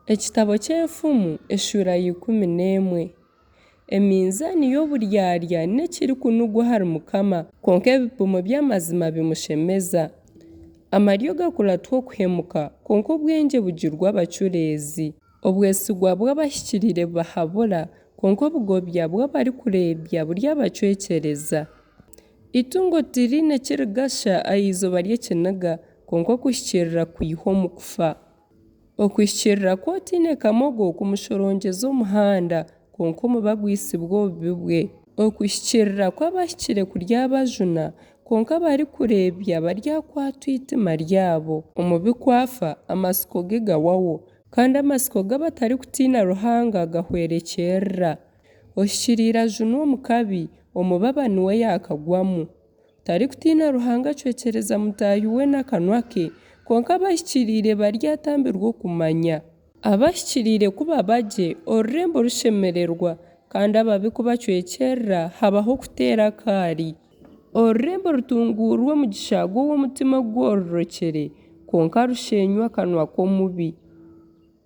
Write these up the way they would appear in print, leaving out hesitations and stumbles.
Ekitabo ky'Enfumu eshuura ya 11. Eminzaani y'oburyarya n'ekirikunugwa ahari Mukama, kwonka ebipimo by'amazima bimushemeza. Amaryo gakuratwa okuhemuka, kwonka obwengye bugirwa abacureezi. Obwesigwa bw'abahikiriire bubahabura, kwonka obugobya bw'abarikureebya buryabacwekyereza. Eitungo tiriine ki rigasha aha izooba ry'ekiniga, kwonka okuhikiirira kwiha omu kufa. Okuhikiirira kw'otaine kamogo kumushorongyeza omuhanda, kwonka omubi agwisibwa obubi bwe. Okuhikiirira kw'abahikire kuryabajuna, kwonka abarikureebya baryakwatwa eitima ryabo. Omubi ku afa, amatsiko ge gahwaho, kandi amatsiko g'abatarikutiina Ruhanga gahwerekyerera. Ohikiriire ajunwa omu kabi, omubi aba niwe yaakagwamu. Otarikutiina Ruhanga acwekyereza mutaahi we n'akanwa ke, kwonka abahikiriire baryatambirwa okumanya. Abahikiriire ku baba gye, orurembo rushemererwa, kandi ababi ku bacwekyerera, habaho okuteera akaari. Orurembo rutunguurwa omugisha gw'ow'omutima ogugororokire, kwonka rusheenywa akanwa k'omubi.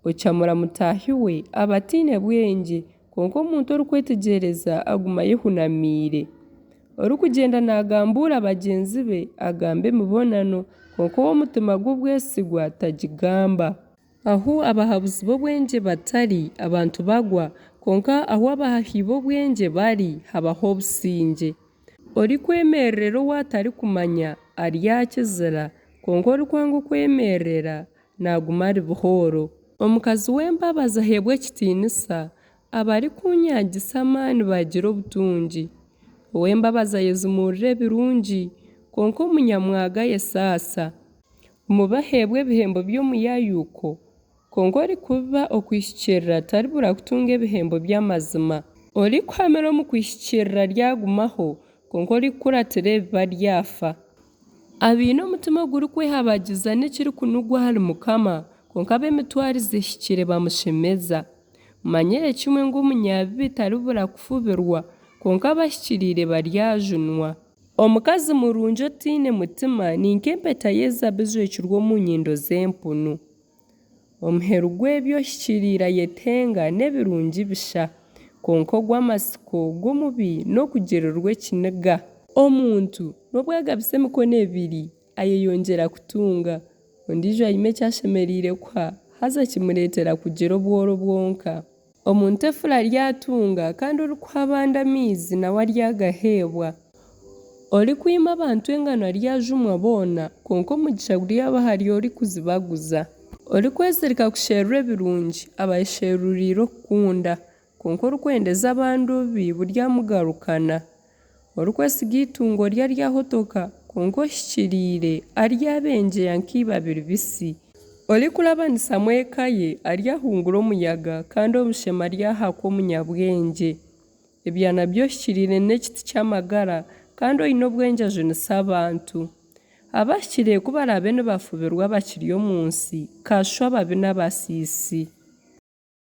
Ocamura mutaahi we aba ataine bwengye, kwonka omuntu orikwetegyereza aguma ayehunamiire. Orikugyenda naagambuura bagyenzi be agamba emibonano, kwonka ow'omutima gw'obwesigwa tagigamba. Ahu abahabuzi b'obwengye batari, abantu bagwa, kwonka ahu abahahi b'obwengye bari, habaho obusingye. Orikwemererera ou atarikumanya aryakizira, kwonka orikwanga okwemererera naaguma ari buhooro. Omukazi w'embabazi aheebwa ekitiinisa, abarikunyagisa amaani bagira obutungi. Ow'embabazi ayezimuurira ebirungi, kwonka omunyamwaga ayesaasa. Omubi aheebwa ebihembo by'omuyayuko, kwonka orikubiba okuhikiirira taribura kutunga ebihembo by'amazima. Orikuhamira omu kuhikiirira aryagumaho, kwonka orikukuratira ebibi aryafa. Abaine omutima ogurikwehabagiza n'ekirikunugwa ahari Mukama, kwonka ab'emitwarize ehikire bamushemeza. Mumanyire kimwe ngu omunyabibi taribura kufubirwa, kwonka abahikiriire baryajunwa. Omukazi murungi otaine mutima ni nk'empeta y'ezaabu ejwekirwe omu nyindo z'empunu. Omuheru gw'ebi ohikiriire ayetenga n'ebirungi bisha, kwonka ogw'amatsiko g'omubi n'okugirirwa ekiniga. Omuntu nobu agabisa emikono ebiri, ayeyongyera kutunga, ondiijo aima eki ashemereire kuha, haza kimureetera kugira obworo bwonka. Omuntu efura aryatunga, kandi orikuha abandi amaizi nawe aryagaheebwa. Orikwima abantu engano aryajumwa boona, kwonka omugisha guryaba ahari orikuzibaguza. Orikwezirika kusherura ebirungi aba ayesheruriire okukunda, kwonka orikwendeza abandi obubi buryamugarukana. Orikwesiga eitungo rye aryahotoka, kwonka ohikiriire aryabengyeya nk'eibabi ribisi. Orikurabanisamu eka ye aryahungura omuyaga, kandi omushema aryahakwa omunyabwengye. Ebyana by'ohikiriire n'ekiti ky'amagara, kandi oine obwengye ajunisa abantu. Abahikiriire ku baraabe nibafubirwa bakiri omu nsi, kaashusha ababi n'abasiisi!